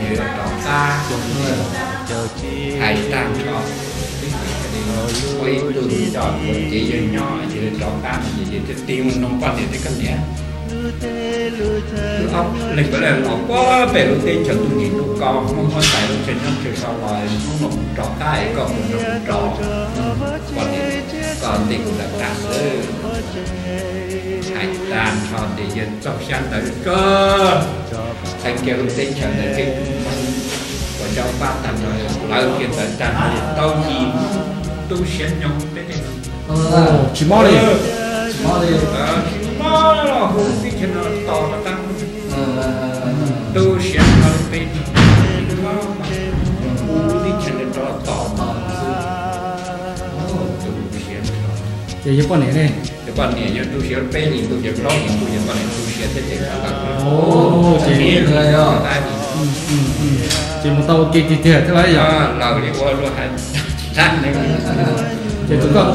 Rov qab, hais tag nrho, ua ib tug cov kev yawg nyob ces rov qab no ces yawg thiaj tig mus noog poj niam thiab koj niam, ob leeg nkawd los puag pem lub teb chaws ntuj nkim ntuj ko, Hmoob huab tais lub chaw nyob chaw so los Hmoob los rov qab es koj puas nrog kuv rov? Poj niam, koj ntej kuv lawm tag xwb. Hais tag nrho ces yawg txaug xyab ntawv tso, txhais kiag lub teb chaws ntawd tej Hmoob uas nyob pab tag nrho, lawv kiag ntawd tag nrho tau yim hnub tu siav nyoog peb tej no. Tsis mob li. Tsis mob los hu teb chaws no tos rov qab, tu siav nyoog peb, hu teb chaws no rov tos, tu siav. Ces yog poj niam ne? Yog poj niam yog tu siav peb hlis ntuj, yog plaub hlis ntuj, yog poj niam tu siav thiab ces rov qab. Ces, ces mus tau ua ke tiag tiag thiab lauj yog? Laus li ua luaj hais. Ces tus koj,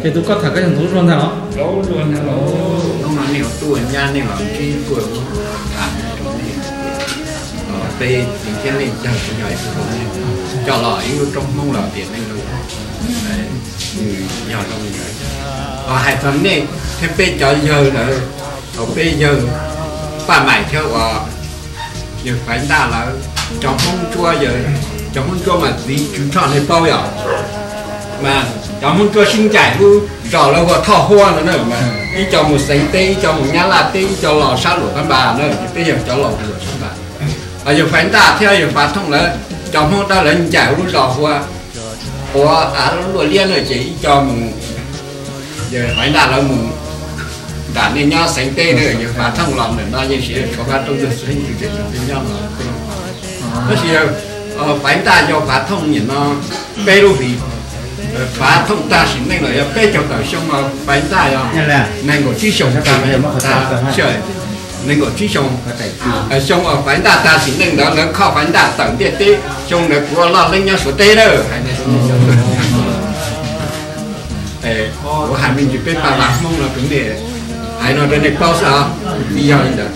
ces tus koj tham koj yog tus lub zog ntag los? Hnub no nej ua tub ua nyab nej los ntsib tuaj tham rau nej, peb txiv thiab nej cog tsis yog ib tug rau nej, coj los ib lub roob Hmoob los tias nej lub, nws yog zoo li ntawd. Los hais txog nej thiab peb cov yawg ntawd, thaum peb yawg Paj Maim thiab uas yawg Faiv Ntaj lawv, cov Hmoob Ntsuab, cov Hmoob Ntsuab mas txiv Tswv Thoj nej paub yom? Mas cov Hmoob Ntsuab sib ncaim lub zos lawv hu ua Thoj Huab no na, ib co mus Xeev teb, ib co mus Nyab Laj teb, ib co los sab Luam Phab Npas na, ces peb yawg cov los Luam Phab Npas. Yawg Faiv Ntaj thiab yawg Fav Thooj lawv, cov Hmoob Dawb lawv ncaim lub zos hu ua, hu ua Luaj Liab na, ces ib co mus, yawg Faiv Ntaj lawv mus nram nej nyob Xeev teb na, yawg Fav Thooj los ntawm no yeej siv tshuav qab roob ntug xwb, nyob no. Tab sis Faiv Ntaj yog Fav Thooj nim no peb lub hlis, Fav Thooj tag sim neej los yog peb caug tawm xyoo, Faiv Ntaj yog nees nkaum tsib xyoo, nees nkaum tsib xyoo. Xyoo uas Faiv Ntaj tag sim neej ntawd lawv khoj Faiv Ntaj tawm ntiaj teb, xyoo ntawd kuv ua loj leeb nyob Suav teb lawm. Kuv hais me ntsis peb pab vaj Hmoob no kuv niam hais no rau nej paub xwb os, tsis yog li ntawd.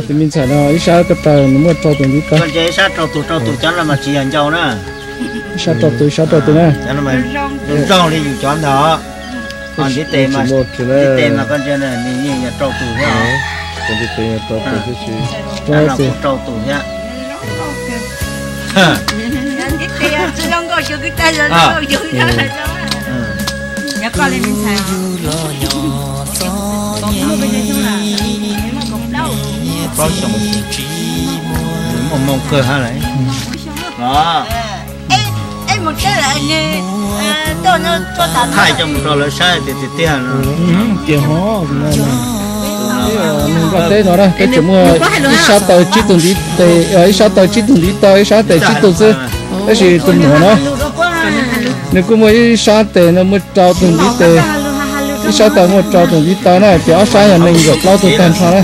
Tus me ntxhais no ib sab ko taw nws muaj rau tus ntiv taw. Ib sab rau tus, rau tus cov no mas tsis yog ncau na. Ib sab rau tus, ib sab rau tus na. Tus nraug li yus cov ntawd. Ntiv tes mas, ntiv tes mas koj ntsia na, nws yeej yog rau tus thiab. Rau tus thiab. Plaub xyoo. Muaj moo kawg hab lawm. Thaij coj mus rau lawv saib tias tiag tiag no. Tias ho, nws npaj teb no na, peb tseem muaj ib sab taw tsib tug ntiv tes, ib sab taw tsib tug ntiv taw, ib sab tes tsib tug xwb. Tab sis tus muam no, nws kuj muaj ib sab tes no muaj rau tus ntiv tes, ib sab taw muaj rau tus ntiv taw na, ces ob sab yog nees nkaum plaub tug tag nrho na.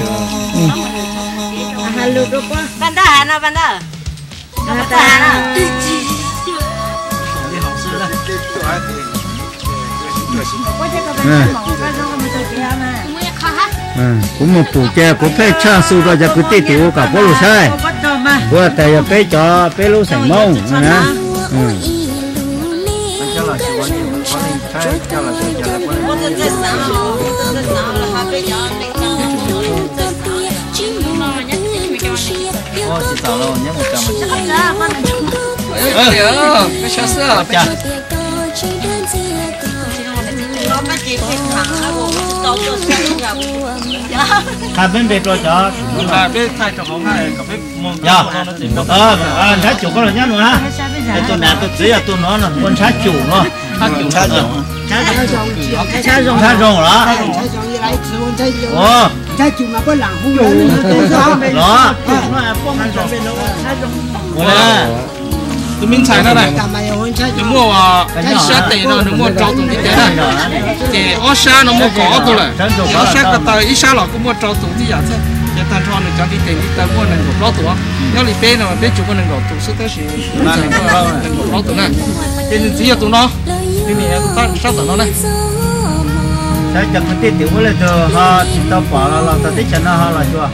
Kuv mus pum ces kuv pheej tshaj xu rau cov kwv tij tim ua kom puab lug saib. Kuv tas yog peb cov peb lub xeem Moob na. Qha peb npe rau cov, peb thaij rau hauv, yog nrhab cum koj los nyob no na. Tus nam tus txiv yog tus no no ua nrhab cum no. Nrhab zoo los? Los, tus me ntxhais no na, nws muaj ib sab tes no nws muaj rau tus ntiv tes na, ces ob sab no muaj kaum ob tug lawm, ces ob sab ko taw ib sab los kuj muaj rau tus tib yam xwb, ces tag nrho nws cov ntiv tes ntiv taw muaj nees nkaum plaub tus. Nyob li peb no peb tsuas muaj nees nkaum tus xwb tab sis nees nkaum plaub tus na. Ces nws txiv yog tus no, sab tom no na. Saib cov kwv tij tim ub leej twg ho tsis tau pom los txog teb chaws no ho los xyuas.